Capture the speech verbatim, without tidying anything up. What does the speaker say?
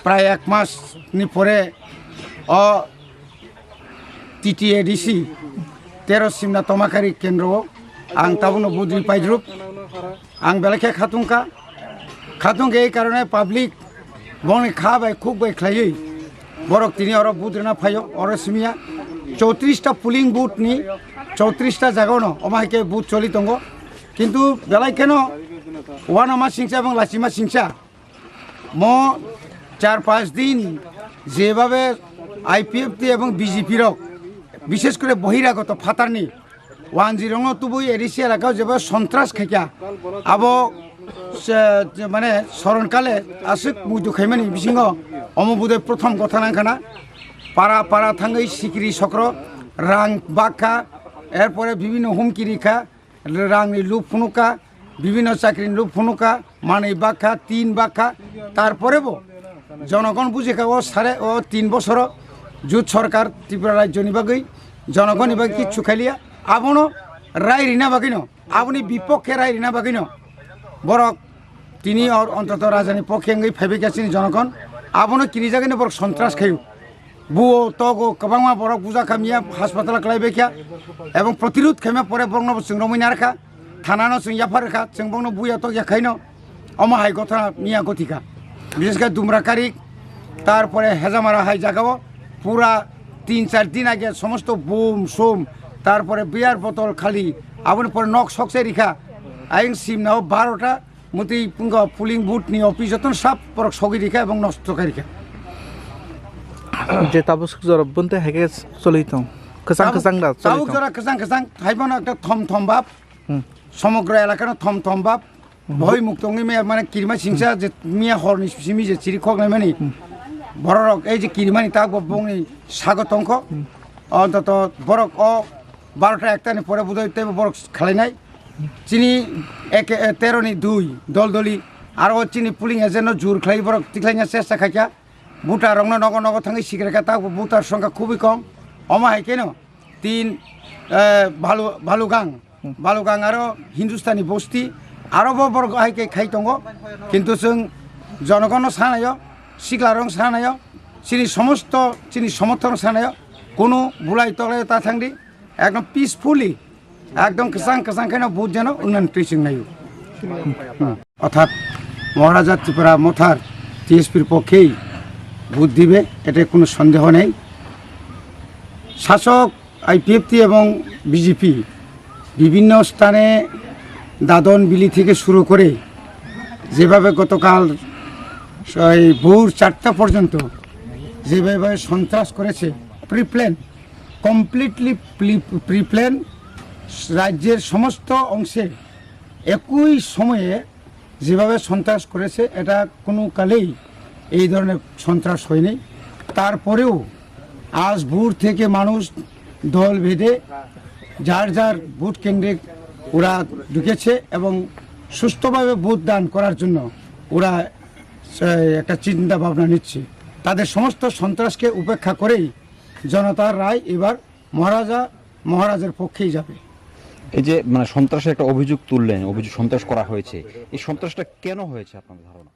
Prai ek mas ni pore o T T A D C tero Simna Tomakari kendro o ang tabukno budri paidrup. Ang belai khe khatungkha. Khatungkhe ei karone public bongni kha bai khuk bai khlaiwi borok tini oro budrina phaio, oro simiya chowtris ta polling booth ni chowtris ta jaga ono omo hai khe booth choli tongo. Kintu belai kheno uanama singcha ebong lachima singcha mo char panch din jebhabe I P F T ebong B J P rok, bishes kore bohiragoto phatarni wanjirokno tubui A D C elakao jeba sontras khaikha, abo se, mane soronkale aswk muitu khaimani bisingo omo budai prothom gotha nangkhana. Para para thangwi sikiri sokro rang bakha, erpore bibhinno humki rikha, rangni lup phunukha, bibhinno chakrini lup phunukha, manwi bakha, tin bakha, tarpore bo jonogon bujikha o sare o tin bosoro jut sorkar Tripura rajyoni bagwi, jonogonni bagwi kichu khailiya, abono rai rina bagwino, aboni bipokhe rai rina bagwino borok tini or ontoto rajani pokhe wngwi phaibaikha chini jonogon, abono kirijagwino borok sontras khaio. Buo togo kwbangma borok bujakha miya haspatal khlaibaikha, ebong protirod khaima pore borokno bo chwng romwi narkha. Thanano chwng yaphar rwkha, chwng bongno buya tokya khaino omo hai gotha miya gothikha. Bishesh khe Dumrakari, tarpore Hejamara hai jagao pura tin char din age somosto bum sum, tarpore beer botol khali, aboni pore nok sokse rikha. Ayang simnao barota mutwi pungo polling booth ni office jotono sab borok sogwi rikha ebong nosto khai rikha. Je tabuk jora bonte hai khe choli tong. Kwchang kwchang da choli tong. Tabuk jora kwchang kwchang hai bono ekta thom thom bab. Hmm. Somogro elakano thom thom bab. Hmm. Bhoi mukto wngwi maya mane kirima singsa je miya horni simi je chiri khok nai mani. Hmm. Bororok ei je kirimani tak bo bongni sago tongkho. Hmm. Ontoto borok o barota ekta ni pore budai tei borok khlainai. Chini ek, eh, tero ni dui dol doli aro chini polling agent no jur khlai borok tikhlaina chesta khaikha. Voter rokno nogo nogo thangwi sikre kha, tak bo voter songkha khubui kom. Omo hai kheno tin, eh, Balu-, Balugang, Balugang aro Hindustani bosti aro bo borok hai khe khai tongo. Kintu chwng jonogono sanayo, siklarong sanayo, chini somosto chini somorthon sanayo, kunu bulai tolai ta thangdi, ekdom peacefully, ekdom kwchang kwchang kheno vote jeno wngmani twi chwng naio. Hmm. অর্থাৎ মহারাজা ত্রিপুরা মথার টিএসপির পক্ষেই ভোট দিবে, এতে কোনো সন্দেহ নেই। শাসক আইপিএফটি এবং বিজেপি বিভিন্ন স্থানে দাদন বিলি থেকে শুরু করে যেভাবে গতকাল এই ভোর চারটা পর্যন্ত যেভাবে সন্ত্রাস করেছে, প্রিপ্ল্যান, কমপ্লিটলি প্রিপ্ল্যান, রাজ্যের সমস্ত অংশে একই সময়ে যেভাবে সন্ত্রাস করেছে, এটা কোনো কালেই এই ধরনের সন্ত্রাস হয়নি। তারপরেও আজ ভোর থেকে মানুষ দল ভেদে যার যার ভোট কেন্দ্রে ওরা ঢুকেছে এবং সুষ্ঠুভাবে ভোট দান করার জন্য ওরা, এ, একটা চিন্তা ভাবনা নিচ্ছে। তাদের সমস্ত সন্ত্রাসকে উপেক্ষা করেই জনতার রায় এবার মহারাজা মহারাজের পক্ষেই যাবে। এই যে মানে সন্ত্রাসের একটা অভিযোগ তুললেন, অভিযোগ সন্ত্রাস করা হয়েছে, এই সন্ত্রাসটা কেন হয়েছে আপনাদের ধারণা?